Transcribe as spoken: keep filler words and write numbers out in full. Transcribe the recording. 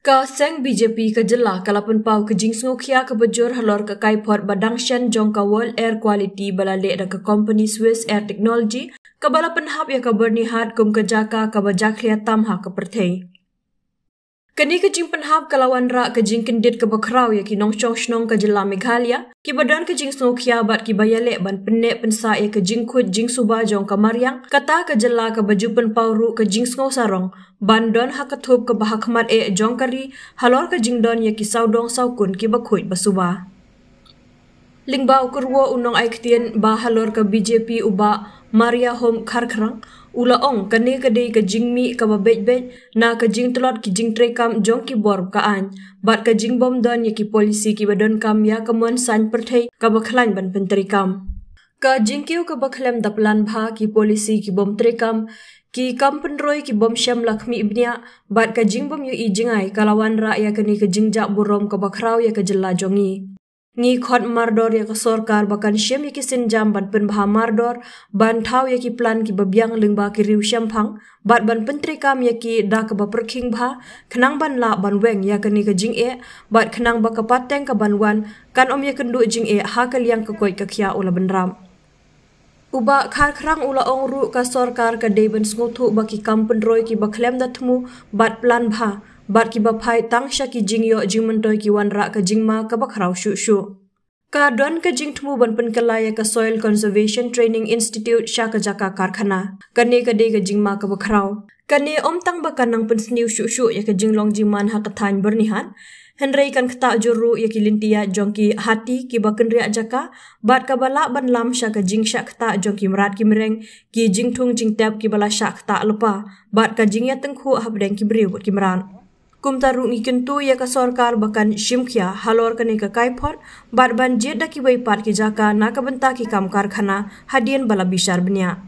Ka seng B J P ka jylla ka la pynpaw ka jingsngewkhia kaba jur halor ka kaiphod ba dang shen jong ka World Air Quality ba la leh da ka company Swiss Air Technology, kaba la pynhap ïa ka Byrnihat kum ka jaka kaba jakhlia tam ha ka pyrthei. Kane ka jingpynhap ka la wanrah ka jingkyndit kaba khraw ïa ki nongshong shnong ka jylla Meghalaya, kiba don ka jingsngewkhia bad kiba ïaleh ban pynneh pynsah ïa ka jingkhuid jingsuba jong ka mariang, kata ka jylla kaba ju pynpaw ruh ka jingsngew sarong ban don ha ka thup kaba ha khmat eh jong ka ri halor ka jingdon ïa ki sawdong sawkun kiba khuid ba suba. Lyngba u kyrwoh u nongai ktien ba halor ka B J P u Bah Mariahom Kharkhrang, u la ong kane ka dei ka jingmih kaba beit beit na ka jingtlot ki jingtreikam jong ki bor ka aiñ bad ka jingbym don ïa ki polisi kiba donkam ïa ka mon saiñ pyrthei kaba khlaiñ ban pyntreikam. Ka jingkiew kaba khlem da plan bha, ki polisi kibym treikam, ki kam pynroi kibym shem la khmih bniah bad ka jingbym ïohi jingai ka la wanrah ïa kane ka jingjah burom kaba khraw ïa ka jylla jong ngi. Ngi khot mardor ïa ka sorkar ba kan shim ïa ki sienjam ban pynbha mardor, ban thaw ïa ki plan kiba biang lyngba ki riew shemphang bad ban pyntreikam ïa ki da kaba pyrkhing bha, khnang ban lah ban weng ïa kane ka jingeh bad khnang ba ka pateng kaban wan kan ym ïakynduh jingeh ha ka liang ka koit ka khiah, u la bynrap. U Bah Kharkhrang u la ong ruh ka sorkar ka dei ban sngewthuh ba ki kam pynroi kiba khlem da thmu bad plan bha bad kiba phai tang sha ki jingïoh jingmyntoi ki wanrah ka jingma kaba khraw shuh shuh. Ka don ka jingthmu ban pynkylla ïa ka Soil Conservation Training Institute sha ka jaka karkhana. Kane ka dei ka jingma kaba khraw. Kane ym tang ba kan nang pynsniew shuh shuh ïa ka jinglong jingman ha ka thaiñ Byrnihat, hynrei kan ktah jur ruh ïa ki lynti ïaid jong ki hati kiba kynriah jaka bad kaba lah ban lam sha ka jingshah ktah jong ki mrad ki mreng, ki jingthung jingtep kiba la shah ktah lypa bad ka jingïatyngkhuh hapdeng ki briew bad ki mrad. Kumta ruh ngi kyntu ïa ka sorkar ba kan shim khia halor kane ka kaiphod bad ban jied da kiwei pat ki jaka na ka bynta ki kam karkhana hadien ba la bishar bniah.